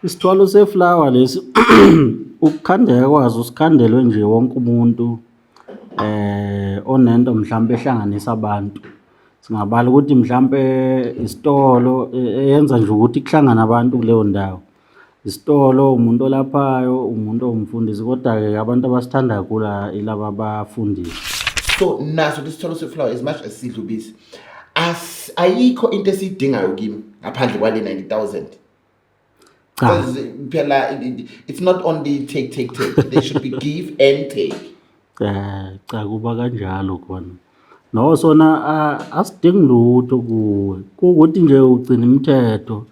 Isithwalo seflower lesi, ukukhandeka kwazo sikhandelwe nje wonke umuntu onento mhlampe ehlanganisa abantu. Singabala ukuthi mhlampe isitolo eyenza nje ukuthi kuhlangane abantu kuleyo ndawo. Isitolo, umuntu olaphayo, umuntu owumfundisi, kodwa-ke abantu abasithanda kakhulu ilaba abafundisi. So naso lesithwalo seflower, as much as sidla ubisi, ayikho into esiyidingayo kimi ngaphandle kwale 90,000? Cha. Because phela it's not only take, take, take. There should be give and take. Cha, kuba kanjalo khona. No, sona asidingi lutho kuwe. Kuwukuthi nje ugcina imithetho.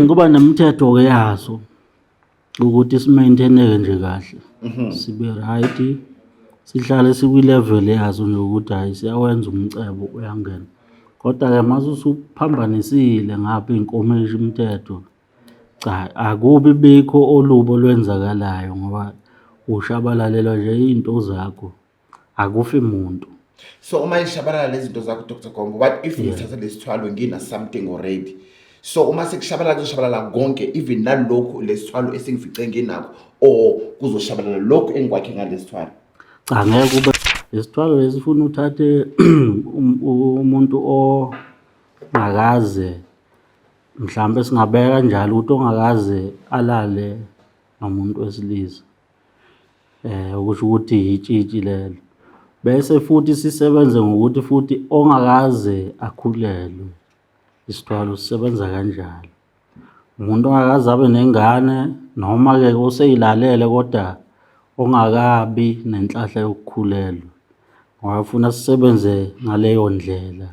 Kuba nemithetho-ke yaso ukuthi simaintaineke nje kahle. Sibe right. Sihlale sikwi-level yaso nje ukuthi hhayi, siyawenza umcebo, uyangena. Kodwa-ke mase usuphambanisile ngapha iy'nkomishi imithetho, cha, akubi bikho olubi olwenzakalayo ngoba ushabalalelwa nje iy'nto zakho. Akufi muntu. So uma ishabalala lezi zinto zakho, Dr Gombo, what if ngithatha lesithwalo ngina something already? So uma sekushabalala, kuzoshabalala konke, even nalokhu lesithwalo esengifice nginakho, or kuzoshabalala lokhu engikwakhe ngalesithwalo? Cha, ngeke kube isithwalo lesi funa uthathe umuntu ongakaze, mhlambe singabeka kanjalo ukuthi ongakaze alale nomuntu wesilisa. Okusho ukuthi itshitshi lelo. Bese futhi sisebenze ngokuthi futhi ongakaze akhulelwe, isithwalo sisebenza kanjalo. Umuntu ongakaze abe nengane noma-ke oseyilalele kodwa ongakabi nenhlahla yokukhulelwa. Ngoba funa sisebenze ngaleyo ndlela.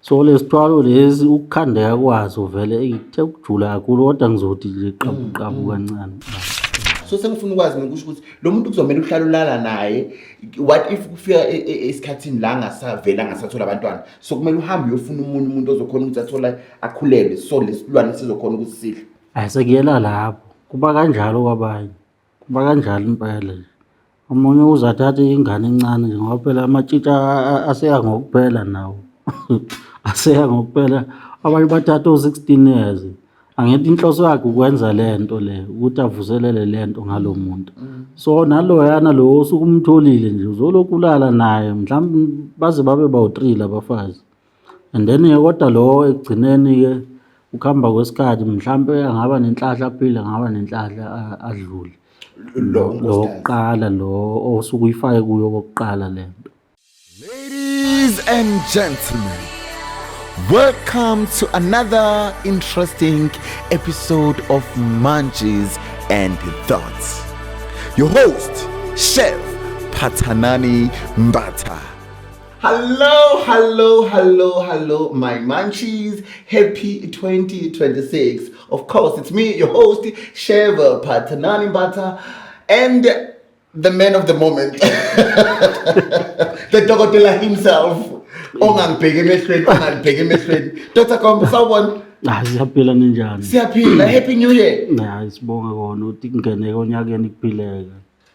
So lesithwalo lesi ukukhandeka kwaso vele ithe ukujula kakhulu, kodwa ngizothi nje qabu qabu kancane. So sengifuna ukwazi mina, kusho ukuthi lo muntu kuzomela uhlale ulala naye? What if kufika esikhathini la angasavele angasathola abantwana? So kumele uhambe uyofuna omunye umuntu ozokhona ukuthi athole, akhulelwe, so lesilwane sizokhona ukuthi sidle? Ayisekuyela lapho. Kuba kanjalo kwabanye. Kuba kanjalo impela nje. Omunye uze athathe ingane encane nje ngoba phela amatshitshi aseya ngokuphela nawo. Aseya ngokuphela. Abanye bathatha o-16 years. Angithi inhloso yakhe ukwenza le nto le, ukuthi avuselele le nto ngalo muntu. So naloyana lo osuke umtholile nje uzolokhu ulala naye mhlawumbe baze babe bawu-3 labafazi. And then-ke kodwa lo ekugcineni-ke ukuhamba kwesikhathi mhlampe angaba nenhlahla aphile, angaba nenhlahla adlule. Lo Lo unkosikazi. Wokuqala lo osuke uyifake kuyo okokuqala le nto. Ladies and gentlemen, welcome to another interesting episode of Munchies and Thoughts. Your host, Chef Patanani Mbata. Hello, hello, hello, hello, my munchies. Happy 2026. Of course, it's me, your host, Chef Patanani Mbata, and the man of the moment, the Dokotela himself. Ongangibheki emehlweni, ongangibheki emehlweni. Dr. Gombo, sawubona. Hayi, siyaphila, ninjani? Siyaphila. Happy New Year. Hayi, sibonge kona ukuthi kungeneke onyakeni kuphileka.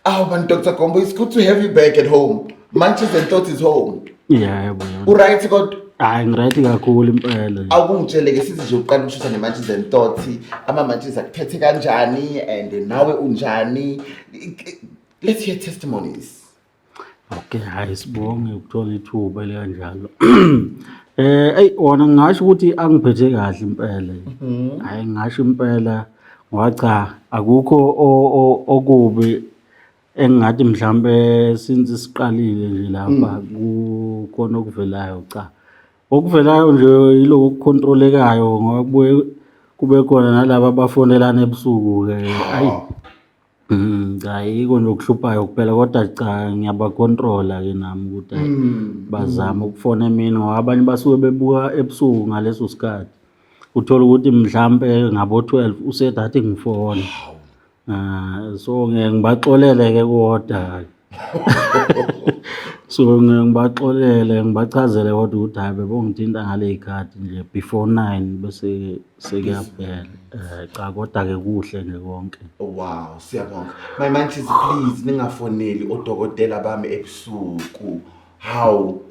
Oh man, Dr. Gombo, it's good to have you back at home. Munchies and Thoughts is home. Yebo, yebo. Uright kodwa? Hayi, ngiright kakhulu impela nje. Awukungitshele ke, sithi nje uqala ukushutha ne-Munchies and Thoughts. Ama-munchies akuphethe kanjani and nawe unjani? Let's hear testimonies. Okay, hayi, sibonge ukuthola ithuba elikanjalo. Ey, wona ngingasho ukuthi angiphethe kahle impela. Hayi, ngingasho impela ngoba cha, akukho okubi engingathi mhlambe since siqalile nje lapha kukhona okuvelayo, cha. Okuvelayo nje yiloko okucontrolekayo ngoba kubuye kube khona nalaba abafonelana ebusuku ke. Ayi. Cha, yiko nje okuhluphayo kuphela, kodwa cha, ngiyabacontrola ke nami ukuthi hhayi, bazame ukufona emini ngoba abanye basuke bebuka ebusuku ngaleso sikhathi. Uthola ukuthi mhlampe ngabo 12 usethi athi ngifone. Ah, so ngeke ngibaxolele ke kodwa. So ngeke ngibaxolele, ngibachazele kodwa ukuthi hhayi, bebongithinta ngale y'khathi nje before 9 bese sekuyaphela. Cha, kodwa ke kuhle nje konke. Wow, siyabonga. My munchies, please ningafoneli odokotela bami ebusuku. Hawu.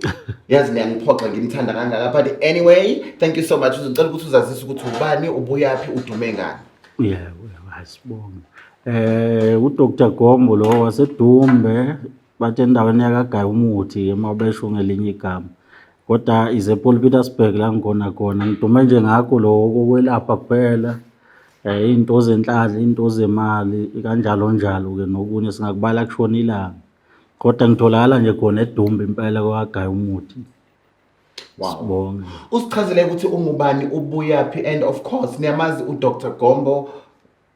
Yazi niyangiphoxa ngimthanda kangaka, but anyway, thank you so much. Uzocela ukuthi uzazise ukuthi ubani, ubuyaphi, udume ngani. Yebo, yebo, asibonge. UDr Gombo lo waseDumbe, bathi endaweni yakaGaya umuthi uma besho ngelinye igama. Kodwa ize Paul Petersburg la ngikhona khona, ngidume nje ngakho lokho kokwelapha kuphela. Iy'nto zenhlanhla, iy'nto zemali, kanjalo njalo-ke nokunye singakubala kushona ilanga. Kodwa ngitholakala nje khona eDumbe impela kwagaya umuthi. Wow. Sibonge. Usichazele ukuthi ungubani, ubuyaphi, and of course niyamazi uDr Gombo.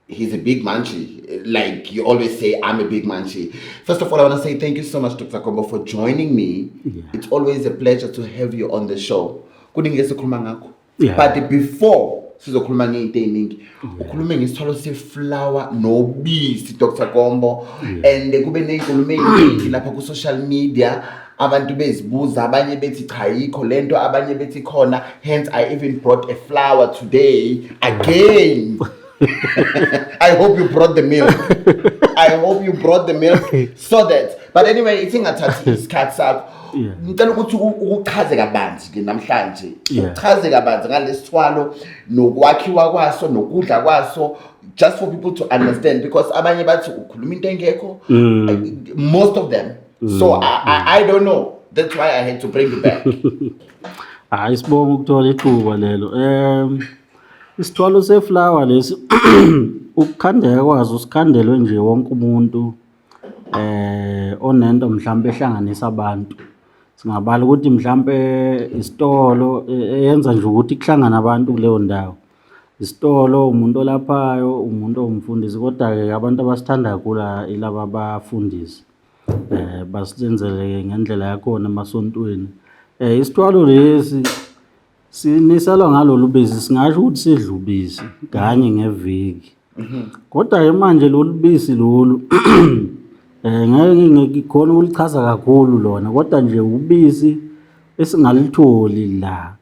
He's a big manchi. Like you always say, I'm a big manchi. First of all, I want to say thank you so much, Dr. Gombo, for joining me. It's always a pleasure to have you on the show. Kuningi esikhuluma ngakho. But before sizokhuluma ngey'nto ey'ningi, ukhulume ngesithwalo seflower nobisi, Dr. Gombo, and kube ney'nkulumo ey'ningi lapha ku-social media, abantu bezibuza, abanye bethi cha, yikho lento, abanye bethi khona. Hence I even brought a flower today again. I hope you brought the milk. I hope you brought the milk so that. But anyway, ithi ngathathi isikhathi sakho. Ngicela ukuthi ukuchaze kabanzi ke namhlanje. Uchaze kabanzi ngalesithwalo nokwakhiwa kwaso nokudla kwaso, just for people to understand, because abanye bathi ukhuluma into engekho. Most of them. So I don't know. That's why I had to bring you back. Hayi, sibonga ukuthola ithuba lelo. Isithwalo seflower lesi, ukukhandeka kwazo sikhandelwe nje wonke umuntu onento mhlawumbe ehlanganisa abantu. Singabala ukuthi mhlambe isitolo, eyenza nje ukuthi kuhlangane abantu kuleyo ndawo. Isitolo, umuntu olaphayo, umuntu owumfundisi, kodwa-ke abantu abasithanda kakhulu ilaba abafundisi. Basenzele ngendlela yakhona emasontweni. Isithwalo lesi siniselwa ngalolu bisi, singasho ukuthi sidla ubisi kanye ngeviki. Kodwa-ke manje lolu bisi lolu ngeke ngikhona ukulichaza kakhulu lona, kodwa nje ubisi esingalitholi la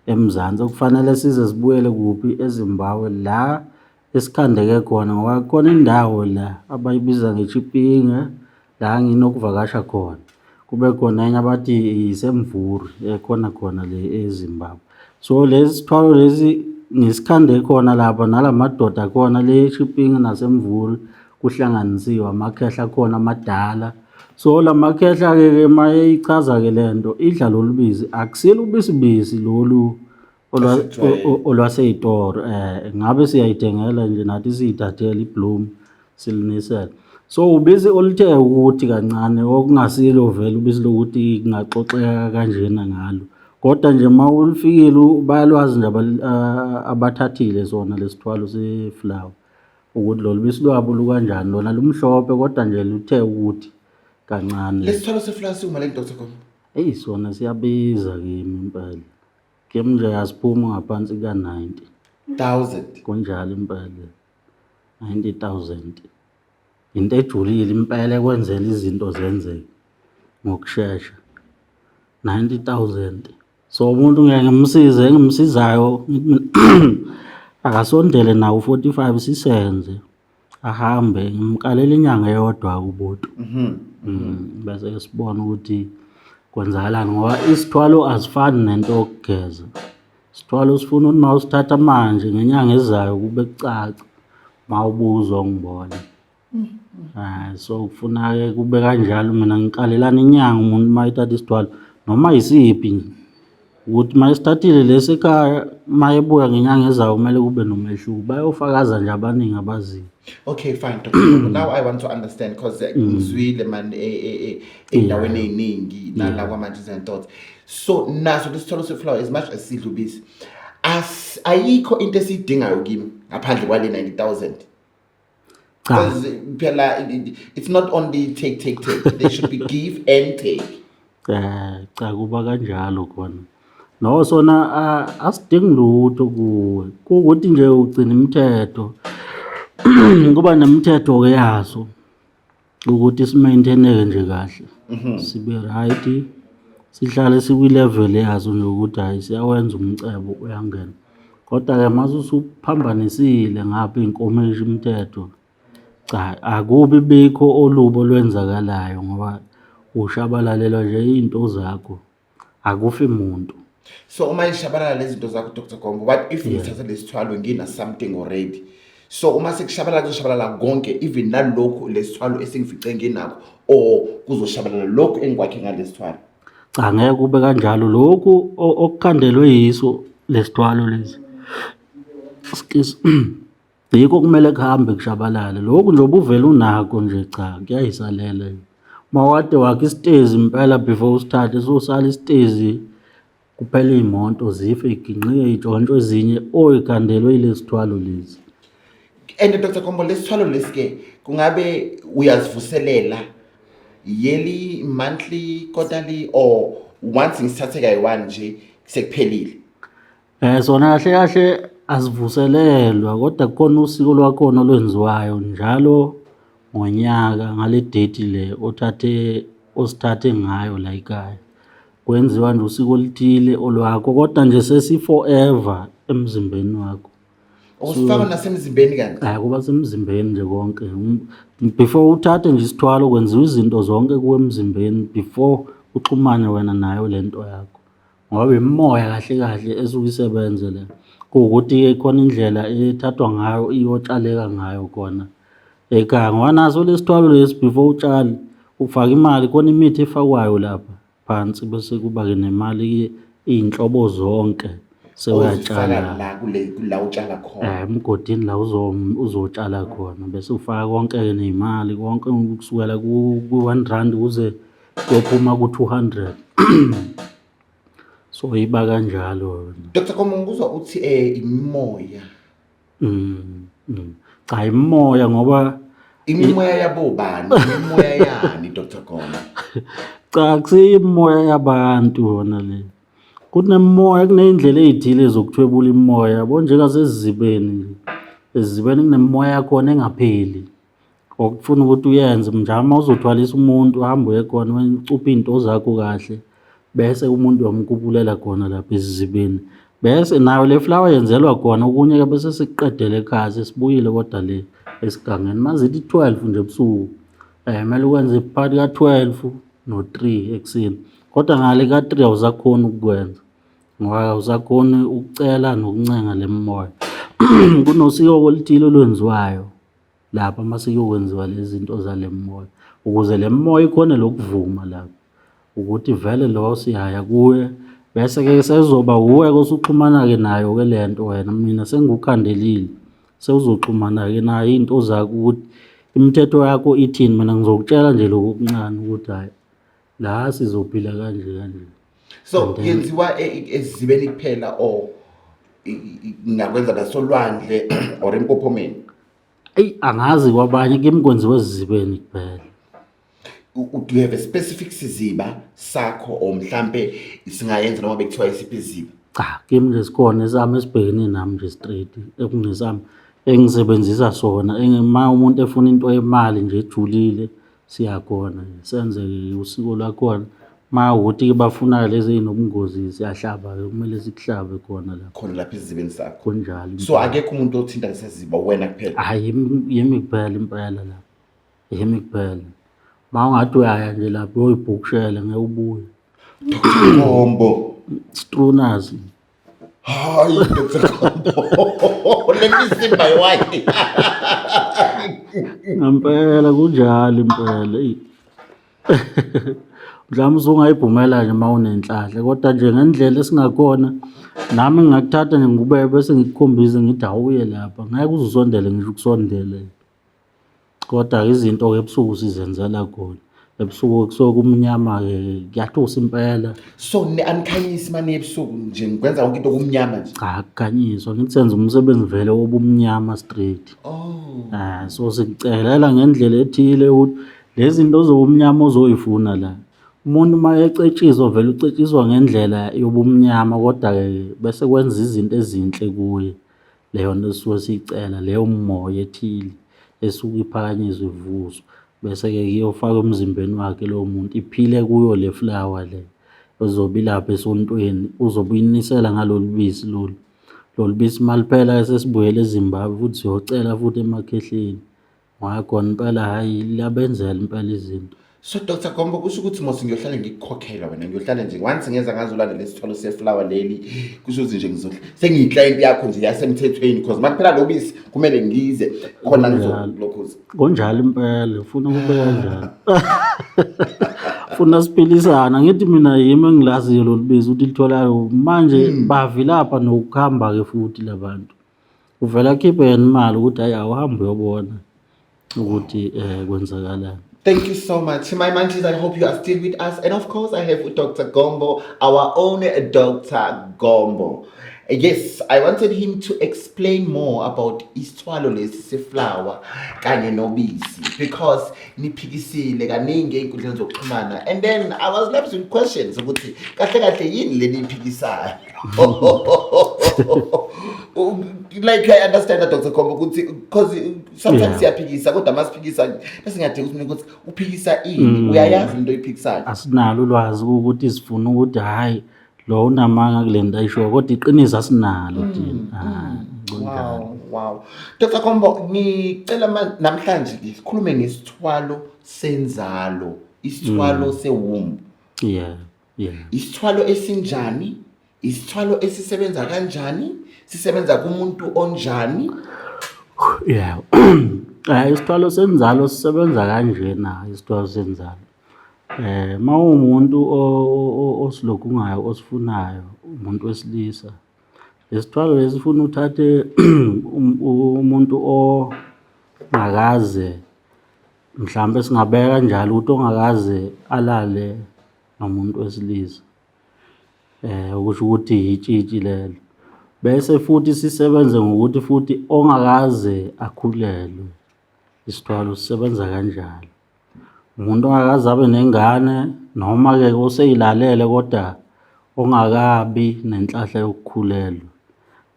eMzansi, okufanele size sibuyele kuphi, eZimbabwe la esikhandeke khona, ngoba khona indawo la abayibiza ngeChipinge la nginokuvakasha khona. Kube khona enye abathi iseMvuri ekhona khona le eZimbabwe. So lesi sithwalo lesi ngisikhande khona lapha nalamadoda akhona le eChipinge naseMvuri, kuhlanganisiwe amakhehla akhona amadala. So la makhehla-ke ke uma eyichaza-ke le nto, idla lolu bisi, akusilo ubisi lolu Esijwayele. Olwasey'toro. Ngabe siyayithengela nje nathi, siyithathele iBloom silinisele. So ubisi oluthe ukuthi kancane, okungasilo vele ubisi lokuthi kungaxoxeka kanjena ngalo. Kodwa nje uma ulufikile bayalwazi nje abathathile sona lesithwalo seflower ukuthi lolu bisi lwabo lukanjani, lona lumhlophe kodwa nje luthe ukuthi kancane. Lesithwalo seflower siwumalini, Dr. Gombo? Eyi, sona siyabiza kimi impela. Kimi nje asiphumi ngaphansi kuka-90. Thousand. Kunjalo impela. 90,000. Into ejulile impela ekwenzela izinto zenzeke ngokushesha. 90,000. So umuntu ngeke ngimsize, engimsizayo akasondele nawo 45 sisenze. Ahambe ngimkalela inyanga eyodwa kubutu. Bese sibona ukuthi kwenzakalani, ngoba isithwalo asifani nento yokugeza. Isithwalo sifuna ukuthi uma usithatha manje, ngenyanga ezayo kube kucaca uma ubuzwa ngibona. So kufuna-ke kube kanjalo, mina ngikalelana inyanga umuntu uma ethatha isithwalo noma yisiphi nje, ukuthi uma esithathile lesi ekhaya, uma ebuya ngenyanga ezayo kumele kube nomehluko. Bayofakaza nje abaningi abaziyo. Okay, fine, Dr. Gombo. Now I want to understand because ngizwile man ey'ndaweni ey'ningi nala kwamanje izinto. So naso lesithwalo seflower, as much as sidla ubisi, ayikho into esiyidingayo kimi ngaphandle kwale 90,000? Cha. Because phela it's not only take, take, take. There should be give and take. Cha, kuba kanjalo khona. No, sona asidingi lutho kuwe. Kuwukuthi nje ugcina imithetho. Kuba nemithetho-ke yaso ukuthi simaintaineke nje kahle. Sibe right. Sihlale sikwi-level yaso nje ukuthi hhayi, siyawenza umcebo uyangena. Kodwa-ke mase usuphambanisile ngapha iy'nkomishi imithetho, cha, akubi bikho olubi olwenzakalayo ngoba ushabalalelwa nje iy'nto zakho. Akufi muntu. So uma ishabalala lezi zinto zakho, Dr. Gombo, what if ngithatha lesithwalo ngina something already? So uma sekushabalala kuzoshabalala konke, even nalokhu lesithwalo esengifice nginakho, or kuzoshabalala lokhu engikwakhe ngalesithwalo? Cha, ngeke kube kanjalo. Lokhu okukhandelwe yiso lesithwalo lesi. Excuse. Yikho kumele kuhambe kushabalale. Lokhu nje obuvele unakho nje, cha, kuyayisalela. Uma wade wakha isitezi impela before usithathe, sosala isitezi kuphela, iy'moto zife, y'ginqike, y'tshontshwe ezinye oyikhandelwe yilesithwalo lezi. And Dr Gombo, lesithwalo lesi-ke kungabe uyazivuselela yearly, monthly, quarterly, or once ngisithathe kayi-one nje sekuphelile? Sona kahle kahle asivuselelwa, kodwa kukhona usiko lwakhona olwenziwayo njalo ngonyaka ngale date le othathe osithathe ngayo la ekhaya. Kwenziwa nje usiko oluthile olwakho, kodwa nje sesi-forever emzimbeni wakho. Usifaka nasemzimbeni kanti? Hayi, kuba semzimbeni nje konke. Before uthathe nje isithwalo, kwenziwa izinto zonke kuwe emzimbeni before uxhumane wena nayo lento yakho. Ngoba imimoya kahle kahle esuke isebenze le. Kuwukuthi-ke khona indlela ethathwa ngayo iyotshaleka ngayo khona ekhaya. Ngoba naso lesithwalo lesi, before utshale ufaka imali, khona imithi efakwayo lapha phansi, bese kuba-ke nemali iy'nhlobo zonke ozifaka sewuyatshala. La kule la utshala khona. Emgodini la uzotshala khona, bese ufaka konke-ke ney'mali konke kusukela ku-R1 kuze kuyophuma ku-200. So iba kanjalo. Dr Gombo, ngikuzwa uthi imimoya. Cha, imimoya ngoba Imimoya yabobani? Imimoya yani, Dr Gombo? Cha, akusiyo imimoya yabantu yona le. Kunemimoya, kuney'ndlela ey'thile zokuthwebula imimoya, yabo, njengasezizibeni nje. Esizibeni kunemimoya yakhona engapheli. Okufuna ukuthi uyenze njalo uma uzothwalisa umuntu, uhambe uye khona ucuphe iy'nto zakho kahle, bese umuntu uyamkubulela khona lapha esizibeni. Bese nayo le flower yenzelwa khona, okunye-ke bese sikuqedele ekhaya sesibuyile, kodwa le esigangeni mazithi 12 nje ebusuku kumele ukwenze phakathi ka-12 no-3 ekuseni, kodwa ngale ka-3 awusakhoni ukukwenza ngoba awusakhoni ukucela nokuncenga le mimoya. Kunosiko oluthile olwenziwayo lapha uma sekuyokwenziwa lezi zinto zale mimoya, ukuze le mimoya ikhone lokuvuma lapha ukuthi vele lo siyaya kuye, bese-ke sezoba wuwe-ke osuxhumana-ke nayo-ke le nto. Wena, mina sengikukhandelile, sewuzoxhumana-ke nayo iy'nto zakho ukuthi imithetho yakho ithini. Mina ngizokutshela nje lokhu okuncane ukuthi hhayi, la sizophila kanje kanje. So yenziwa esizibeni kuphela, or ngingakwenza nasolwandle or empophomeni? Eyi, angazi kwabanye, kimi kwenziwa esizibeni kuphela. Do you have a specific siziba sakho, or mhlambe singayenza noma bekuthiwa isiphi isiziba? Cha, kimi nje sikhona esami esibhekene nami nje straight, ekungesami engisebenzisa sona. Ma umuntu efuna into yemali nje ejulile, siyakhona nje senze usiko lwakhona. Ma ukuthi-ke bafuna lezi ey'nobungozi, siyahlaba-ke, kumele sikuhlabe khona lapho. Khona lapha esizibeni sakho? Kunjalo. So akekho umuntu othinta lesiziba, wena kuphela? Hhayi, yimi kuphela impela lapho, yimi kuphela. Ma ungathi uyaya nje lapho uyoyibhukushela, ngeke ubuye. Dr Gombo. Strunas. Hayi, Dr Gombo, let me see my wife. Ngempela kunjalo impela, eyi. Mhlawumbe usungayibhumela nje uma unenhlahla, kodwa nje ngendlela esingakhona nami ngingakuthatha nje ngikubeke bese ngikukhombise ngithi awuye lapha, ngeke uze usondele ngisho ukusondele. Kodwa izinto-ke ebusuku sizenzela khona. Ebusuku kusuke kumnyama-ke, kuyathusa impela. So anikhanyisi mani ebusuku nje, ngikwenza yonke into kumnyama nje? Cha, akukhanyiswa. Ngithi senza umsebenzi vele wobumnyama straight. Oh. So sikucelela ngendlela ethile ukuthi lezi zinto zobumnyama ozoyifuna la. Umuntu uma ecetshiswa vele ucetshiswa ngendlela yobumnyama, kodwa-ke bese kwenza izinto ezinhle kuye. Leyo nto esisuke siyicela, leyo moya ethile esuke iphakanyiswa ivuswa, bese-ke iyofakwa emzimbeni wakhe lowo muntu, iphile kuyo le flower le ezobe ilapha esontweni, uzobe uyinisela ngalolu bisi lolu. Lolu bisi maluphela sesibuyele eZimbabwe futhi siyocela futhi emakhehleni. Ngoba khona impela hhayi liyabenzela impela izinto. So Dr Gombo, kusho ukuthi mos ngiyohlale ngikukhokhela wena, ngiyohlale nje once ngeza ngazolanda lesithwalo seflower leli, kusho ukuthi nje ngizohle sengiyiclient yakho nje yasemthethweni, because makuphela lo bisi kumele ngize khona ngizolokhuza. Kunjalo impela, ufuna kube kanjalo. Funa siphilisana, ngithi mina yimi engilaziyo lolu bisi ukuthi litholayo manje. Bavilapha nokuhamba-ke futhi labantu. Uvela akhiphe yena imali ukuthi hayi, awuhambe uyobona ukuthi kwenzakalani. Thank you so much. My munchies, I hope you are still with us. And of course, I have Dr. Gombo, our own Dr. Gombo. Yes, I wanted him to explain more about isithwalo lesi seflower kanye nobisi, because niphikisile kaningi ey'nkundleni zokuxhumana, and then I was left with questions ukuthi kahle kahle yini le niyiphikisayo. Like, I understand that, Dr. Gombo, ukuthi because sometimes siyaphikisa, kodwa masiphikisa bese ngiyadinga ukuthi mina ukuthi uphikisa ini, uyayazi into oyiphikisayo. Asinalo ulwazi ukuthi sifuna ukuthi hhayi, lo unamanga kule nto ayishoyo, kodwa iqiniso asinalo thina. Ah, kunjalo. Wow. Dr. Gombo, ngicela namhlanje ke sikhulume ngesithwalo senzalo, isithwalo sewomb. Isithwalo esinjani? Isithwalo esisebenza kanjani? Sisebenza kumuntu onjani? Yeah. Isithwalo senzalo sisebenza kanjena, isithwalo senzalo. Mawumuntu osilokungayo, osifunayo, umuntu wesilisa. Lesithwalo lesi funa uthathe umuntu ongakaze, mhlambe singabeka kanjalo ukuthi ongakaze alale nomuntu wesilisa. Okusho ukuthi itshitshi lelo. Bese futhi sisebenze ngokuthi futhi ongakaze akhulelwe, isithwalo sisebenza kanjalo. Umuntu ongakaze abe nengane, noma-ke oseyilalele kodwa ongakabi nenhlahla yokukhulelwa,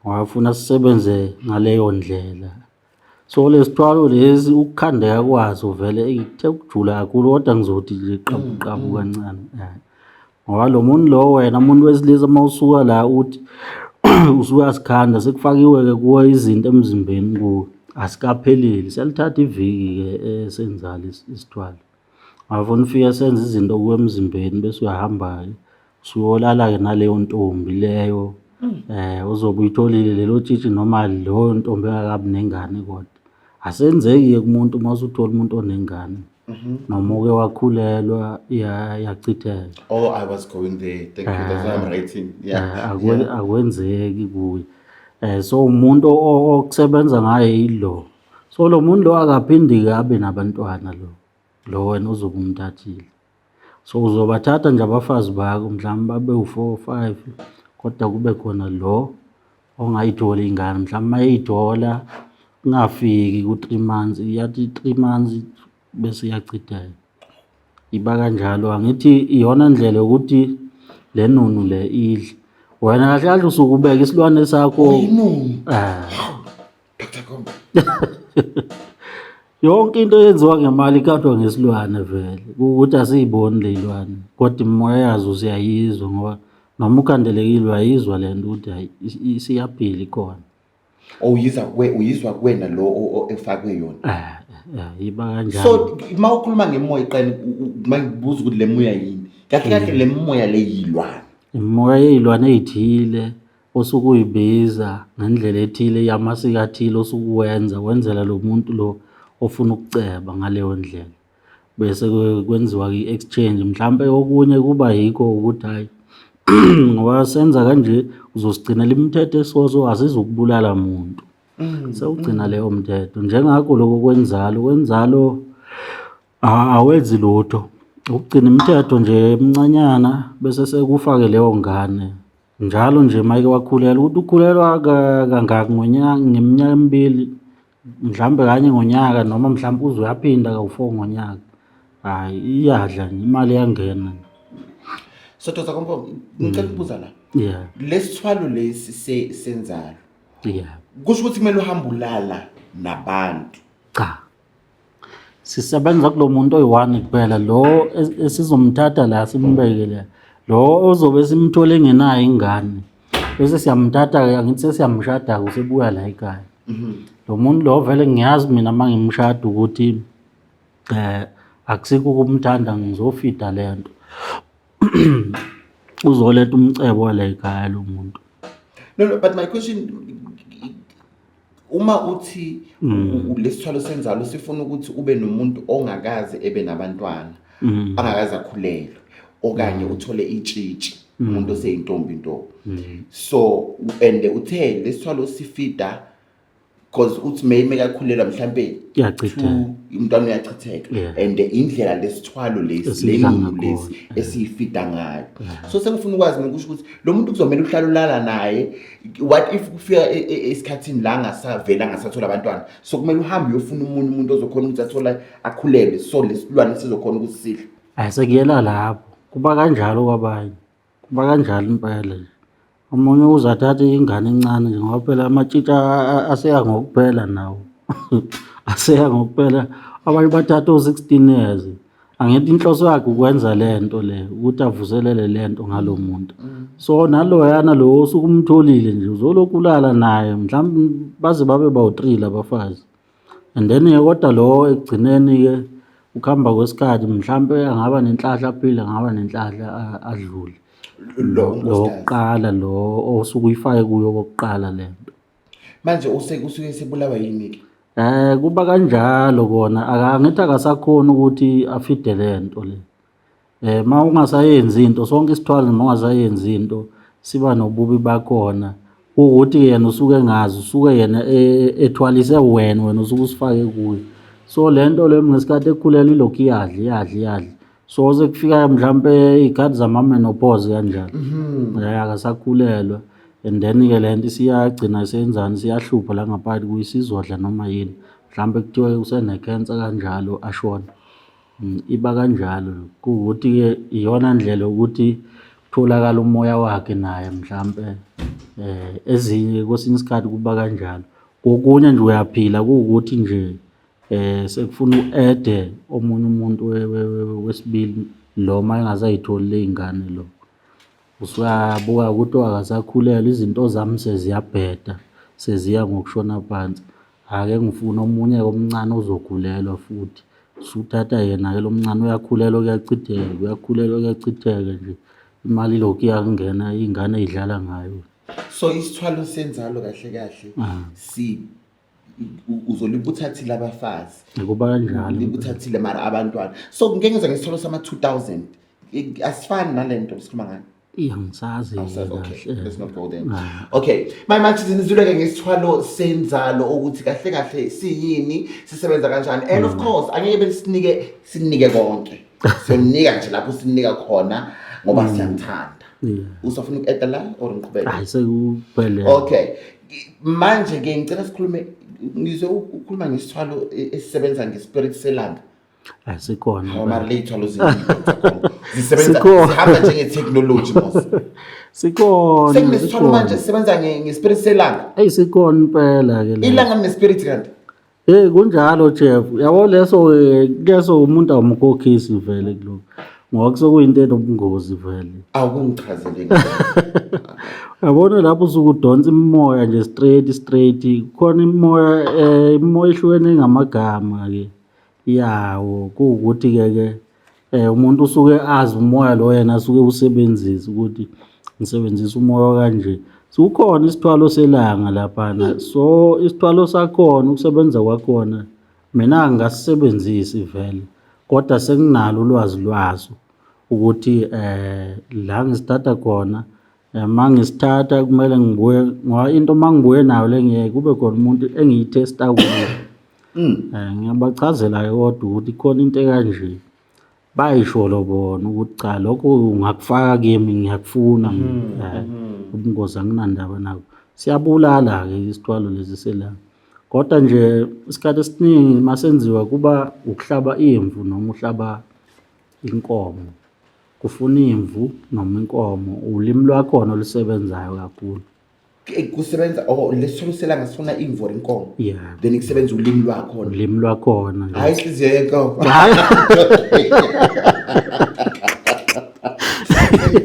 ngoba funa sisebenze ngaleyo ndlela. So lesithwalo lesi, ukukhandeka kwaso vele kuthe ukujula kakhulu, kodwa ngizothi nje qabu qabu kancane. Ngoba lo muntu lo, wena umuntu wesilisa, uma usuka la uthi usuyasikhanda, sekufakiwe-ke kuwe izinto emzimbeni kuwe, asikapheleli, siyalithatha iviki-ke esenzalo isithwalo. Ngafuna ufike senze izinto kuwe emzimbeni, bese uyahamba-ke usuyolala-ke naleyo ntombi leyo ozobe uyitholile lelo tshitshi, noma leyo ntombi engakabi nengane. Kodwa asenzeki-ke kumuntu uma usuthola umuntu onengane noma uke wakhulelwa, iyachitheka. Oh, I was going there. Thank you. That's why I'm writing. Yeah. Akwenzeki kuye. So umuntu okusebenza ngaye yilo. So lo muntu lo akaphindi-ke abe nabantwana, lo wena ozobe umthathile. So uzobathatha nje abafazi bakho, mhlawumbe babe u-four, five, kodwa kube khona lo ongayitholi ingane. Mhlawumbe uma eyithola kungafiki ku-3 months, iyathi 3 months bese iyachitheka. Iba kanjalo. Angithi iyona ndlela yokuthi le nunu le idle wena. Kahle kahle usuke ubeka isilwane sakho. Inunu. Eh. Dr. Gombo. Yonke into eyenziwa ngemali ikhathwa ngesilwane vele, ukuthi asiyiboni le ilwane, kodwa imimoya yazo siyayizwa, ngoba noma ukhandelekile uyayizwa le nto ukuthi hayi, isiyaphila, ikhona. Oh, uyizwa kwe uyizwa kuwena lo efakwe yona. Iba kanjalo. So uma ukhuluma ngemoya iqani, mangibuza ukuthi le moya yini? Kahle kahle le moya le yilwane. Imimoya yey'lwane ey'thile osuke uyibiza ngendlela ethile yamasiko athile osuke uwenza, wenzela lo muntu lo ofuna ukuceba ngaleyo ndlela. Bese kwenziwa i-exchange. Mhlampe okunye kuba yikho ukuthi hhayi, ngoba senza kanje uzosigcinela imithetho esoso, asizukubulala muntu. Sewugcina leyo mthetho. Njengakho lokho kwenzalo, kwenzalo awenzi lutho. Ukugcina imithetho nje emincanyana, bese sekufake leyo ngane. Njalo nje uma eke wakhulelwa, ukuthi ukhulelwa kangaki ngonyaka, ngeminyaka emibili, mhlampe kanye ngonyaka, noma mhlampe uze uyaphinda kawu-four ngonyaka. Hhayi, iyadla nje imali, iyangena. So Dr. Gombo, ngicela ukubuza la. Yeah. Lesithwalo lesi senzalo. Yeah. Kusho ukuthi kumele uhambe ulala nabantu. Cha. Sisebenza kulo muntu oyi-one kuphela, lo esizomthatha la simbeke la. Lo ozobe simthole engenayo ingane. Bese siyamthatha-ke, angithi sesiyamshada-ke, usebuya la ekhaya. Lo muntu lo vele ngiyazi mina uma ngimshada ukuthi Akusikho ukumthanda ngizofida le nto. Uzoletha umcebo wala ekhaya lo muntu. No, no, but my question, uma uthi lesithwalo senzalo sifuna ukuthi ube nomuntu ongakaze ebe nabantwana, angakaze akhulelwe, okanye uthole itshitshi, umuntu oseyintombi nto. So and uthe lesithwalo sifida because uthi mekakhulelwa mhlambe Kuyachitheka. Umntwana uyachitheka. And indlela lesithwalo lesi Esidla le ngakhona. lesi esiyifida ngayo. So sengifuna ukwazi mina ukusho ukuthi lo muntu kuzomela uhlale ulala naye. What if kufika esikhathini la angasavela angasathola abantwana? So kumele uhambe uyofuna omunye umuntu ozokhona ukuthi athole akhulelwe, so lesilwane sizokhona ukuthi sidle. Ayisekuyela lapho. Kuba kanjalo kwabanye. Kuba kanjalo impela nje. Omunye uze athathe ingane encane nje ngoba phela amatshitshi aseya ngokuphela nawo. Aseya ngokuphela. Abanye bathatha o-16 years. Angithi inhloso yakhe ukwenza le nto le, ukuthi avuselele le nto ngalo muntu. So naloyana lo osuke umtholile nje uzolokhu ulala naye mhlawumbe baze babe bawu-3 labafazi. And then-ke kodwa lo ekugcineni-ke ukuhamba kwesikhathi mhlampe angaba nenhlahla aphile, angaba nenhlahla adlule. Lo Lo unkosikazi. wokuqala lo osuke uyifake kuyo okokuqala le nto. Manje usuke sebulawa yini-ke? Kuba kanjalo kona, angithi akasakhoni ukuthi afide le nto le. Uma ungasayenzi into, sonke isithwalo noma ungasayenzi into siba nobubi bakhona. Kuwukuthi yena usuke engazi, usuke yena ethwalise wena, wena usuke usifake kuye. So le nto le ngesikhathi ekhulelwe ilokhu iyadla, iyadla, iyadla. So sekufika mhlampe iy'khathi zama-menopause kanjalo. Akasakhulelwa. And then-ke le nto isiyagcina isenzani, isiyahlupha la ngaphakathi kuye, isizodla noma yini. Mhlampe kuthiwe usene-cancer kanjalo ashone. Iba kanjalo. Kuwukuthi-ke iyona ndlela yokuthi kutholakale umoya wakhe naye mhlampe ezinye kwesinye isikhathi kuba kanjalo. Kokunye nje uyaphila kuwukuthi nje sekufuna u-add-e omunye umuntu wesibili lo uma engasayitholi ley'ngane lo. Usuyabuka ukuthi akasakhulelwe, izinto zami seziyabheda, seziya ngokushona phansi. Ake ngifune omunye omncane ozokhulelwa futhi. Usuthatha yena-ke lo mncane uyakhulelwa kuyachitheka, uyakhulelwa kuyachitheka nje. Imali ilokhu iyangena, iy'ngane y'dlala ngayo. So isithwalo senzalo kahle kahle si uzolibuthathile abafazi. Kuba kanjalo. Libuthathile mara abantwana. So ngike ngizwa ngesithwalo sama 2000. Asifani nalento sikhuluma ngayo. Iya, ngisazi Awusazi, okay, kahle. let's not go there. Okay, manje nizwile-ke ngesithwalo senzalo ukuthi kahle kahle siyini, sisebenza kanjani. And of course, angeke besinike sinike konke. Siyonika nje lapho sinika khona ngoba siyanithanda. Usafuna uku-add la or ngiqhubeke? Hayi, sekuphele. Okay. Manje ke ngicela sikhulume, ngizwe ukhuluma ngesithwalo esisebenza ngespirit selanga. Asikhona. Hawu, mara le ithwalo zisebenza Sikhona. zihamba njenge-technology mos. Sikhona. Sekunesithwalo Sikhona. manje sisebenza ngespirit selanga. Eyi, sikhona impela ke le. Ilanga linespirit kanti? Hey, kunjalo Jeff. Yabo leso leso umuntu awumkhokhisi vele kuloko. Ngoba kusekuyinto enobungozi vele. Awukungichazele. Yabona lapho usuke udonsa imimoya nje straight straight. Kukhona imimoya ehlukene ngamagama ke yawo. Kuwukuthi ke ke umuntu usuke azi umoya lo yena asuke usebenzisa ukuthi ngisebenzisa umoya kanje. Sikhona isithwalo selanga laphana. So isithwalo sakhona ukusebenza kwakhona mina angasisebenzisi vele, kodwa senginalo ulwazi lwaso ukuthi la ngisithatha khona, mangisithatha kumele ngibuye, ngoba into mangibuye nayo le ngiyeke kube khona umuntu engiyithesta kuye. Ngiyabachazela-ke kodwa ukuthi khona into ekanje. Bayisholo bona ukuthi cha, lokho ungakufaka kimi, ngiyakufuna mina. Ubungozi anginandaba nabo. Siyabulala-ke isithwalo lesi selanga. Kodwa nje isikhathi esiningi masenziwa kuba ukuhlaba imvu noma uhlaba inkomo. Kufuna imvu noma inkomo, ulimi lwakhona olusebenzayo kakhulu. Kusebenza, oh, lesithwalo selanga sifuna imvu or inkomo. Yeah. Then kusebenza ulimi lwakhona. Ulimi lwakhona nje. Hayi, inhliziyo yenkomo. Hayi.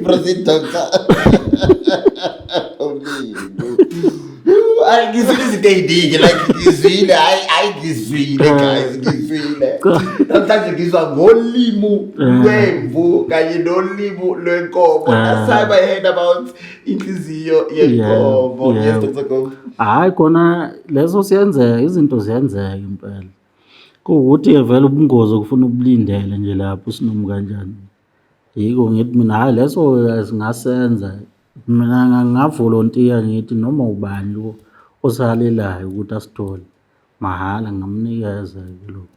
Proceed, doctor. Ulimi. Hayi, ngizwile izinto ey'ningi, like ngizwile, hayi hayi, ngizwile guys, ngizwile. Namhlanje ngizwa ngolimi lwemvu kanye nolimi lwenkomo. Last time I heard about inhliziyo yenkomo. Yes, Dr. Gompo. Hhayi, khona leso siyenzeka, izinto ziyenzeka impela. Kuwukuthi-ke vele ubungozi okufuna ubulindele nje lapho usinoma kanjani. Yiko ngithi mina, hhayi, leso singasenza. Mina ngingavolontiya, ngithi noma ubani lo osalelayo ukuthi asithole mahhala, ngingamnikeza-ke lokho.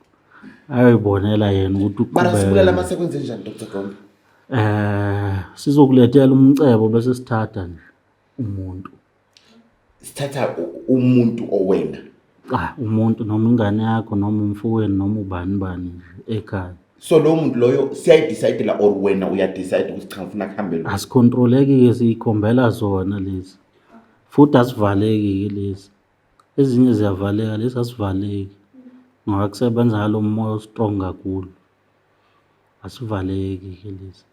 Ayoyibonela yena ukuthi Mara sibulala uqhubeke. Mase kwenze njani, Dr. Gompo? Sizokulethela umcebo bese sithatha nje umuntu. Sithatha umuntu owena? Cha, umuntu noma ingane yakho noma umfowenu noma ubani bani nje ekhaya. So lowo muntu loyo siyayi-decide-ela or wena uya-decide ukuthi cha, ngifuna kuhambe lo? Asikhontroleki-ke, siyikhombela zona lezi. Futhi asivaleki-ke lezi. Ezinye ziyavaleka, lezi asivaleki. Ngoba kusebenza ngalo moya o-strong kakhulu. Asivaleki-ke lezi.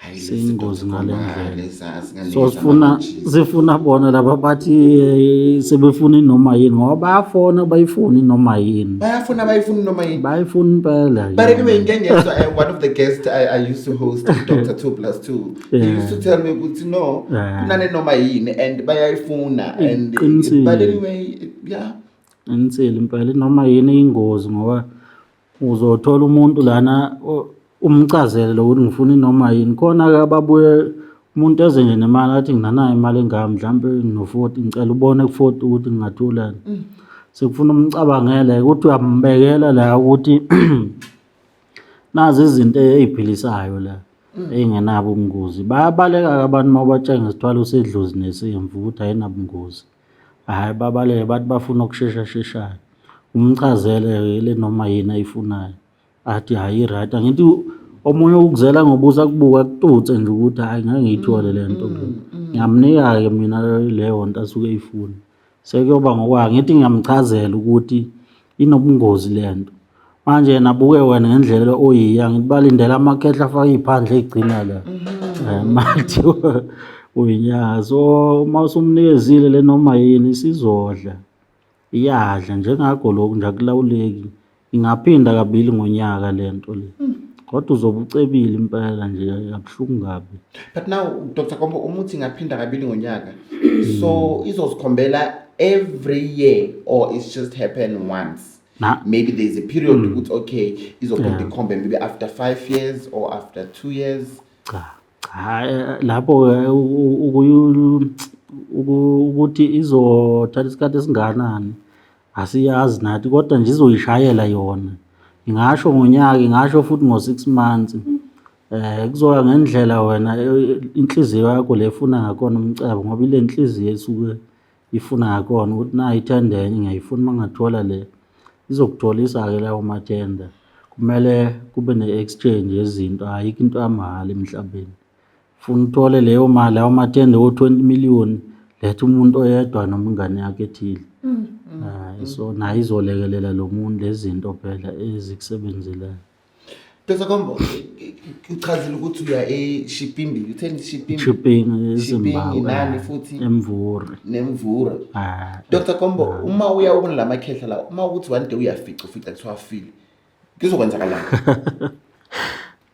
Hayi, Siyingozi ngale ndlela. Lezi asinganikeza So sifuna ama-matches. sifuna bona laba bathi sebefuna inoma yini, ngoba bayafona bayifuna inoma yini. Bayafuna, bayifuna noma yini. Bayifuna impela. But anyway, ngike ngezwa one of the guests I used to host, Dr. 2 plus 2. He used to tell me ukuthi no, kunane noma yini and bayayifuna and Iqinisile. but anyway, yeah. Qinisile impela, noma yini ingozi, ngoba uzothola umuntu lana umchazele lokuthi ngifuna inoma yini. Khona-ke ababuye umuntu eze nje nemali, athi nginanayo imali engaka, mhlampe ngino-40, ngicela ubone ku-40 ukuthi ngingatholani. Sekufuna umcabangele ukuthi uyambekela la ukuthi nazi izinto ey'philisayo la ey'ngenabo ubungozi. Bayabaleka-ke abantu uma ubatshela ngesithwalo sedlozi nesemvu ukuthi ayinabungozi. Hhayi, babaleke, bathi bafuna okushesha sheshayo. Umchazele le noma yini ayifunayo. Athi hhayi, i-right. Angithi omunye ukuzela ngobuso, akubuka akututse nje ukuthi hhayi, ngeke ngiyithole le nto le. Ngiyamnika-ke mina leyo nto asuke eyifuna. Sekuyoba ngokwakhe, ngithi ngiyamchazela ukuthi inobungozi le nto. Manje yena abuke wena ngendlela oyiyo, angithi balindele amakhehla afake iy'phandla ey'gcina la. Manje uyinyanga. So uma usumnikezile le noma yini, isizodla. Iyadla njengakho lokhu nje, akulawuleki. Ingaphinda kabili ngonyaka le nto le. Kodwa uzobe ucebile impela nje, kabuhlungu kabi. But now, Dr. Kompo, umuthi ngaphinda kabili ngonyaka. So izozikhombela every year or it's just happen once? Na Maybe there's a period ukuthi okay, izophinda ikhombe maybe after 5 years or after 2 years. Cha cha, lapho ukuthi izothatha isikhathi esingakanani asiyazi nathi, kodwa nje izoyishayela yona. Ingasho ngonyaka, ingasho futhi ngo-6 months. Kuzoya ngendlela wena inhliziyo yakho le efuna ngakhona umcebo, ngoba ile nhliziyo esuke ifuna ngakhona ukuthi nayi ithenda enye ngiyayifuna, uma ngathola le izokutholisa-ke lawo mathenda. Kumele kube ne-exchange yezinto, ayikho into yamahhala emhlabeni. Funa uthole leyo mali, lawo mathenda o-20 million, letha umuntu oyedwa noma ingane yakho ethile. So nayo izolekelela lo muntu lezi zinto phela ezikusebenzelayo. Dr. Kombo, uchazile ukuthi uya eShipimbi, utheni Shipimbi? Shipping Shipping eZimbabwe. Nani futhi? Emvura. Nemvura. Ah. Dr. Kombo, uma uya ubona lamakhehla la, uma ukuthi one day uyafica, ufica kuthiwa afile. Kuzokwenzakalani?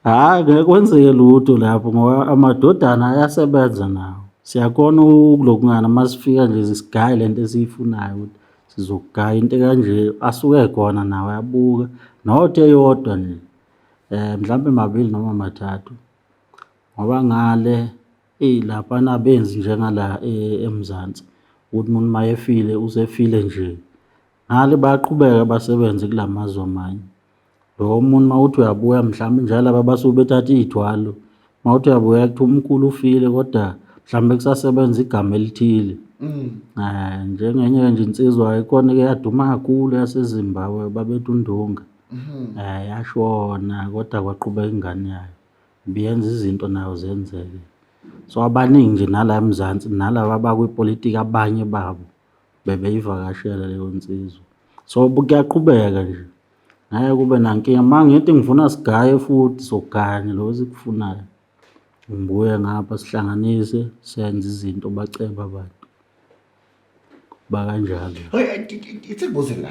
Hhayi, ngeke kwenzeke lutho lapho ngoba amadodana ayasebenza nawo. Siyakhona ukulokungana uma sifika nje sigaye lento esiyifunayo ukuthi sizokugaya into kanje, asuke khona nawo ayabuka not eyodwa nje, mhlampe mabili noma mathathu, ngoba ngale eyi laphana abenzi njengala eMzansi ukuthi umuntu uma efile usefile nje. Ngale bayaqhubeka basebenze kula mazwe amanye. Lo muntu uma uthi uyabuya, mhlawumbe njalo laba basuke bethatha iy'thwalo, uma uthi uyabuya kuthiwa umkhulu ufile, kodwa mhlawumbe kusasebenza igama elithile. Njengenye nje insizwa ikhona-ke yaduma kakhulu yaseZimbabwe, babethi uNdunga. Yashona kodwa kwaqhubeka ingane yayo. Ibiyenza izinto nayo zenzeke. So abaningi nje nala eMzansi nalaba abakwipolitiki abanye babo bebeyivakashela leyo nsizwa. So kuyaqhubeka nje. Ngeke kube nankinga. Uma ngithi ngifuna sigaye futhi sogaya nje lokho esikufunayo. Ngibuye ngapha sihlanganise senze izinto bacebe abantu. Bakanjalo. Ithi kubuze la.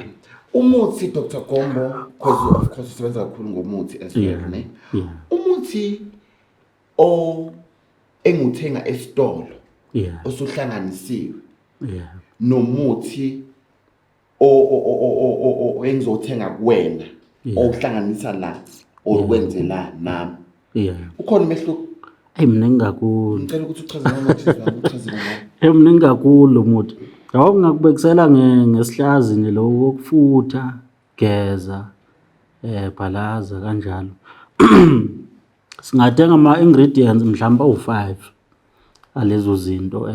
Umuthi Dr Gombo, because of course usebenza kakhulu ngomuthi as well, ne? Yeah. Umuthi o enguthenga esitolo osuhlanganisiwe nomuthi o engizothenga kuwena ohlanganisa la okwenze la nami. Ukhona umehluko? Eyi, mningi kakhulu. Ngicela ukuthi uchaze ngami, uchaze ngami. Eyi, mningi kakhulu muthi. Yabo, ngingakubekisela ngesihlazi nje lo wokufutha, geza, bhalaza kanjalo. Singathenga ama-ingredients mhlawumbe awu-5 alezo zinto.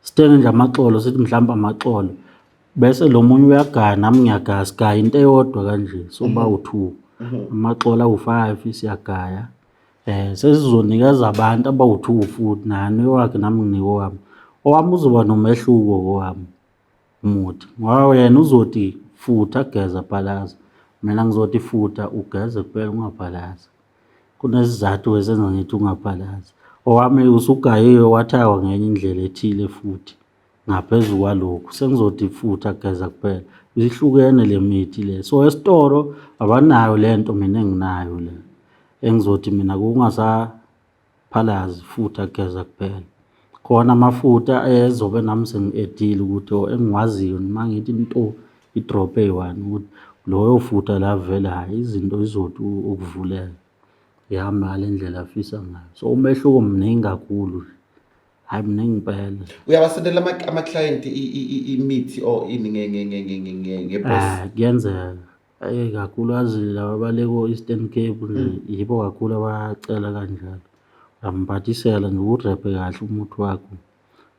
Sithenge nje amaxolo, sithi mhlawumbe amaxolo. Bese lo munye uyagaya, nami ngiyagaya, sigaya into eyodwa kanje, so bawu-2. Amaxolo awu-5 siyagaya. Sesizonikeza abantu abawu-2 futhi, nani owakhe nami nginike owami. Owami uzoba nomehluko kowami umuthi. Ngoba yena uzothi futha, geza, bhalaza. Mina ngizothi futha, ugeze kuphela, ungabhalazi. Kunesizathu esenza ngithi ungabhalazi. Owami usugayiwe wathakwa ngenye indlela ethile futhi. Ngaphezu kwalokhu sengizothi futha, geza kuphela. Ihlukene le mithi le. So esitolo abanayo le nto mina enginayo le. Engizothi mina kungasaphalazi, futha, geza kuphela. Khona amafutha ezobe nami sengi-edile ukuthi engiwaziyo noma ngithi into i-drop eyi-one ukuthi loyo futha la vele hhayi izinto izothi ukuvuleka ihambe ngale ndlela afisa ngayo. So umehluko mningi kakhulu nje. Hhayi, mningi impela. Uyabasendela ama-client imithi or ini ngeposi? Kuyenzeka. Eyi, kakhulukazi laba abale ko-Eastern Cape nje, yibo kakhulu abacela kanjalo. Uyamphathisela nje uwurephe kahle umuthi wakho,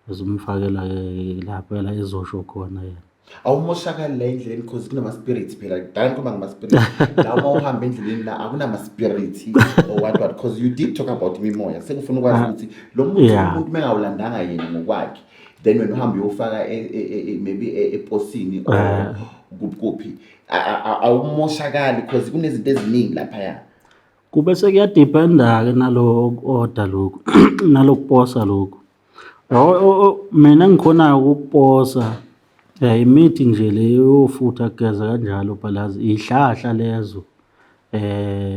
bese umfakela-ke lapha la ezosho khona yena. Awumoshakali la endleleni because kunama-spirits phela. Kudala ngikhuluma ngama-spirits. La uma uhamba endleleni la akunama-spirits or what what, because you did talk about imimoya. Sengifuna ukwazi ukuthi lo muthi umuntu mengawulandanga yena ngokwakhe, then wena uhambe uyofaka maybe eposini or kuphi kuphi. Awumoshakali because kunezinto eziningi laphaya. Kube sekuyadependa-ke nalo order lokhu, nalokuposa lokhu. Mina engikhonayo ukukuposa imithi nje le yofutha, geza kanjalo, bhalaza, iy'hlahla lezo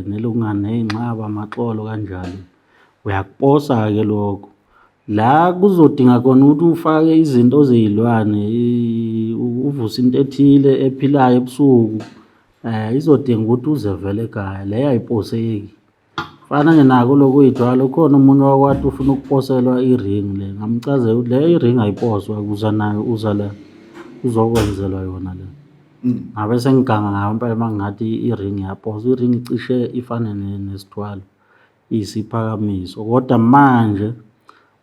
nelokungani ney'nxaba, amaxolo kanjalo. Uyakuposa-ke lokho. La kuzodinga khona ukuthi ufake izinto zey'lwane, uvuse into ethile ephilayo ebusuku, izodinga ukuthi uze vele ekhaya, leyo ayiposeki. Fana nje nako lokhu kuyithwala, ukhona omunye wakwathi ufuna ukuposelwa i-ring le, ngamchazela ukuthi le i-ring ayiposwa, uza nayo, uza la uzokwenzelwa yona le. Ngabe sengiganga ngayo impela uma ngingathi i-ring iyaposwa, i-ring icishe ifane nesithwalo, iyisiphakamiso. Kodwa manje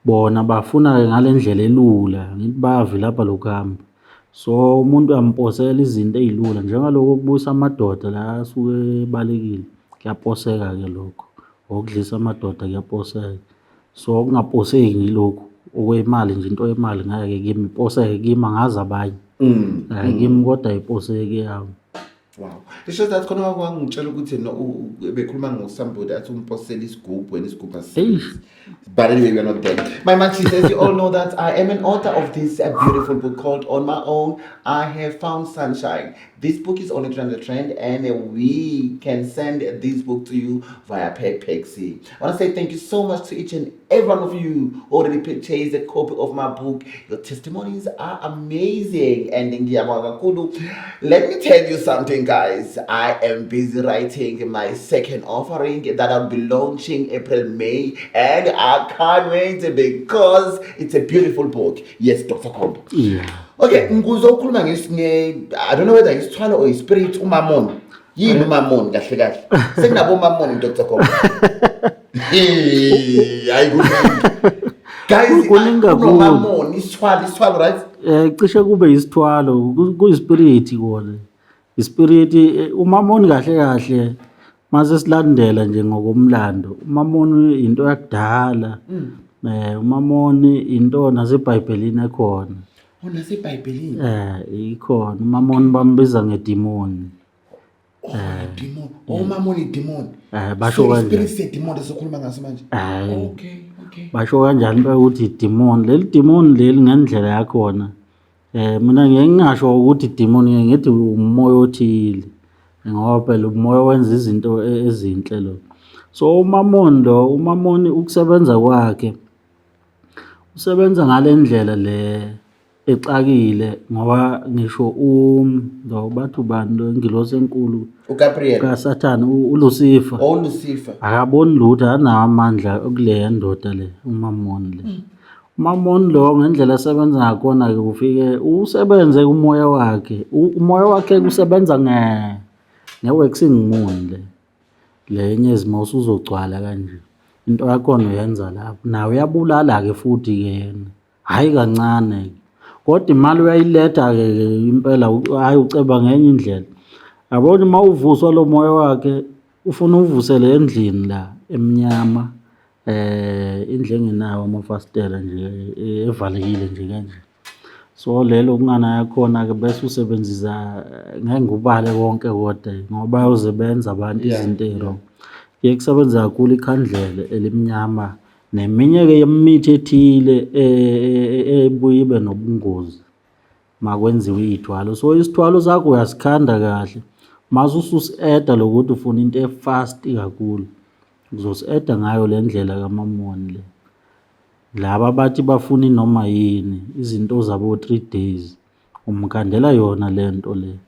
bona bafuna-ke ngale ndlela elula, ngithi bayavilapha lokuhamba. So umuntu uyamposela izinto ey'lula njengalokhu okubuyisa amadoda la asuke ebalekile, kuyaposeka-ke lokho. Okudlisa amadoda kuyaposeka. So okungaposeki ngilokhu okwemali nje, into yemali ngeke kimi iposeke, kimi angazi abanye. Kimi kodwa ayiposeki yami. Wow. It's just that khona kwangitshela ukuthi no bekhuluma ngo-somebody athi umposela isigubhu and isigubhu asisebenzi. But anyway, we are not there. My Maxis, as you all know that I am an author of this beautiful book called On My Own, I Have Found Sunshine. This book is only 300 rand and we can send this book to you via Pexi. I want to say thank you so much to each and every one of you who already purchased a copy of my book. Your testimonies are amazing. And ngiyabonga kakhulu. Let me tell you something, guys. I am busy writing my second offering that I'll be launching April, May, and I can't wait because it's a beautiful book. Yes, Dr. Kombo. Okay, ngizokhuluma I don't know whether isithwalo or spirit umamon. Yini umamon kahle kahle? Sekunabo umamon, Dr. Kombo. Hey, hayi kuningi. Guys, Kuningi kakhulu. kunomamon, isithwalo, isithwalo, right? Cishe kube isithwalo, kuyispirit kona. Ispirit, umamon kahle kahle mase silandela nje ngokomlando. Umamon into yakudala. Umamon into naseBhayibhelini ekhona. Oh, naseBhayibhelini. Ikhona. Umamon bambiza ngedemon. Oh, demon. Oh, umamon idemon. Basho So, kanjani? Spirit sedemon esikhuluma ngaso manje. Okay, okay. Basho kanjani impela ukuthi idemon. Leli demon leli ngendlela yakhona. Mina ngiye ngingasho ukuthi demon, ngiye ngithi umoya othile ngoba phela umoya wenza izinto ezinhle lo. So uMamoni lo, uMamoni ukusebenza kwakhe usebenza ngale ndlela le exakile ngoba ngisho lo bathi ubani lo ingilosi enkulu uGabriel kaSathane uLucifer. Oh, Lucifer. Akaboni lutho, anawo amandla kuleya ndoda le uMamoni le. UMamoni lo ngendlela asebenza ngakhona-ke ufike usebenze kumoya wakhe. Umoya wakhe kusebenza nge-waxing moon le. Le yenyezi uma usuzogcwala kanje. Into yakhona uyenza lapho. Nawe uyabulala-ke futhi-ke yena. Hhayi kancane-ke. Kodwa imali uyayiletha-ke impela, hhayi uceba ngenye indlela. Yabona uma uvuswa lo moya wakhe, ufuna uvusele endlini la emnyama, indlu engenawo amafasitela nje, evalekile nje kanje. So lelo kungana yakhona-ke bese usebenzisa, ngeke ngikubale konke kodwa ngoba bayoze benza abantu izinto ey'wrong. Kuye kusebenza kakhulu ikhandlela elimnyama neminye-ke yemithi ethile ebuye ibe nobungozi makwenziwa iy'thwalo. So isithwalo sakho uyasikhanda kahle mase ususi-eda lokuthi ufuna into e-fast kakhulu, uzosi-eda ngayo le ndlela kaMamoni le. Laba abathi bafuna inoma yini, izinto zabo-3 days, umkhandela yona le nto le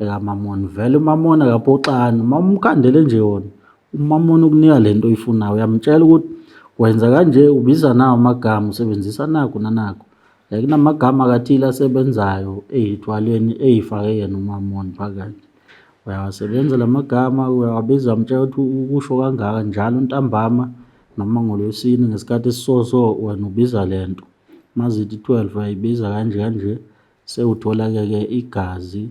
ekaMamoni. Vele uMamoni akaphoxani, uma umkhandele nje yona, uMamoni ukunika le nto oyifunayo. Uyamtshela ukuthi wenza kanje, ubiza nawo amagama, usebenzisa nakhu nanakhu. Kunamagama akathile asebenzayo ey'thwalweni ey'fake yena uMamoni phakathi. Uyawasebenza la magama, uyawabiza, umtshela ukuthi ukusho kangaka njalo ntambama noma ngoLwesine ngesikhathi esiso so wena ubiza le nto. Mazithi 12 uyayibiza kanje kanje, sewuthola-ke ke igazi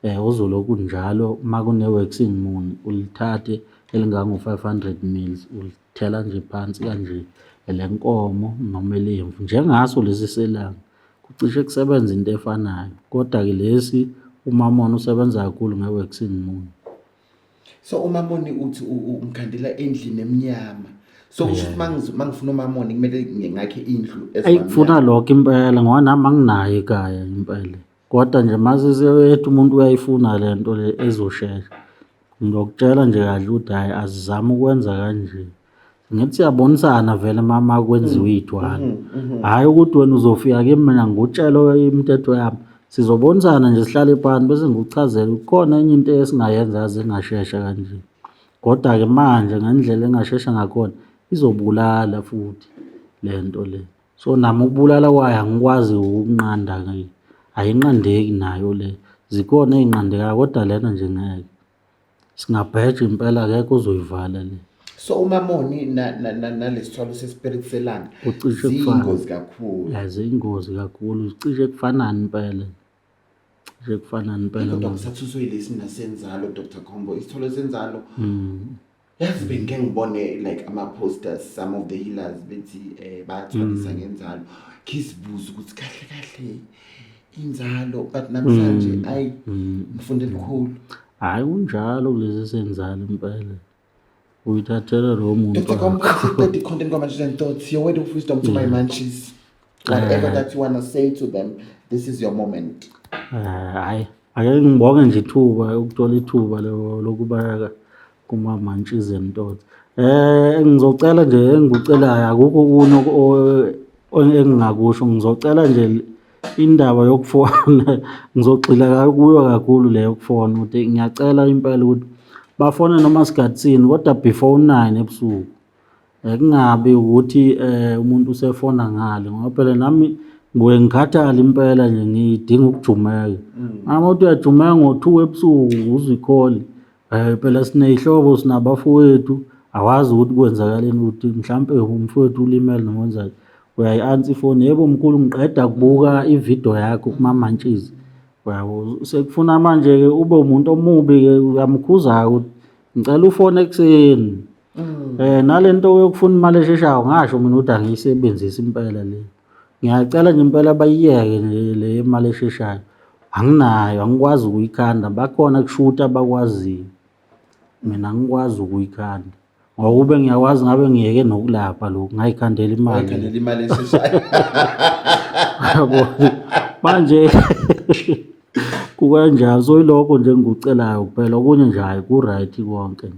ozolokhu njalo uma kune-waxing moon ulithathe elingango-500 mils ulithela nje phansi kanje elenkomo noma elemvu njengaso lesi selanga, kucishe kusebenza into efanayo kodwa-ke lesi uMamoni usebenza kakhulu nge-waxing moon. So uMamoni uthi umkhandela endlini emnyama. So kusho ukuthi mangifuna uMamoni kumele ngakhe indlu. Eyi, kufuna lokho impela ngoba nami anginayo ekhaya impela. Kodwa nje mase sebethi umuntu uyayifuna le nto le ezoshesha, ngizokutshela nje kahle ukuthi hhayi asizame ukwenza kanje. Ngithi siyabonisana vele uma kwenziwa iy'thwalo. Hhayi ukuthi wena uzofika kimi mina ngikutshele imithetho yami. Sizobonisana nje sihlale phansi bese ngikuchazela ukuthi khona enye into esingayenza yazi engashesha kanje. Kodwa-ke manje ngendlela engashesha ngakhona izobulala futhi le nto le. So nami ukubulala kwayo angikwazi ukunqanda-ke, ayinqandeki nayo le. Zikhona ey'nqandekayo kodwa lena nje ngeke. Singabheja impela akekho ozoyivala le. So uMamoni nalesithwalo sespirit selanga Kucishe kufane. ziyingozi kakhulu. Ya, ziyingozi kakhulu, cishe kufanani impela. Cishe kufanani impela. Kodwa ngisathuswe yilesi mina senzalo Dr. Khombo, isithwalo senzalo. Yazi bengike ngibone like ama-posters, some of the healers bethi bayathwalisa ngenzalo. Ngisibuza ukuthi kahle kahle inzalo, but namhlanje ayi ngifunde lukhulu. Hhayi kunjalo kulesi senzalo impela. Uyithathela lowo muntu. Dr. Khombo, siqede i-content kwaMunchies and Thoughts, your word of wisdom to my munchies. Whatever that you wanna say to them, this is your moment. Hhayi, ake ngibonge nje ithuba, ukuthola ithuba lokuba kuma-Munchies and Thoughts. Ngizocela nje engikucelayo, akukho okunye engingakusho, ngizocela nje indaba yokufona, ngizogxila kuyo kakhulu le yokufona ukuthi ngiyacela impela ukuthi bafone noma sikhathini kodwa before u-9 ebusuku. Kungabi ukuthi umuntu usefona ngale ngoba phela nami ngibuye ngikhathale impela nje ngidinga ukujumeka. Uma uthi uyajumeka ngo-2 ebusuku uzwe ikholi, phela siney'hlobo sinabafowethu, awazi ukuthi kwenzakaleni ukuthi mhlampe umfowethu ulimele noma wenzani. Uyayi-answer ifoni, yebo mkhulu ngiqeda kubuka ividiyo yakho kuma-Munchies. Uyabo, sekufuna manje-ke ube umuntu omubi-ke uyamkhuza-ke ukuthi ngicela ufone ekuseni. Nalento yokufuna imali esheshayo ngasho mina ukuthi angiyisebenzisi impela le. Ngiyacela nje impela bayiyeke nje le imali esheshayo. Anginayo, angikwazi ukuyikhanda. Bakhona kushuthi abakwaziyo. Mina angikwazi ukuyikhanda. Ngoba kube ngiyakwazi ngabe ngiyeke nokulapha lokhu, ngayikhandela imali. Ngayikhandela imali esheshayo. Yabo. Manje kukanjalo, so yilokho nje engikucelayo kuphela, okunye nje hhayi ku-right konke.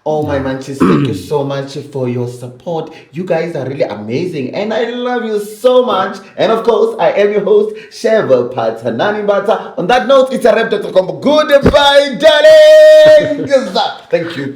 Oh my manches, thank you so much for your support. You guys are really amazing and I love you so much. And of course, I am your host, Sheva Phatanani Mbatha. On that note, it's a wrap. Dr. Kombo. Goodbye, darlings. Thank you.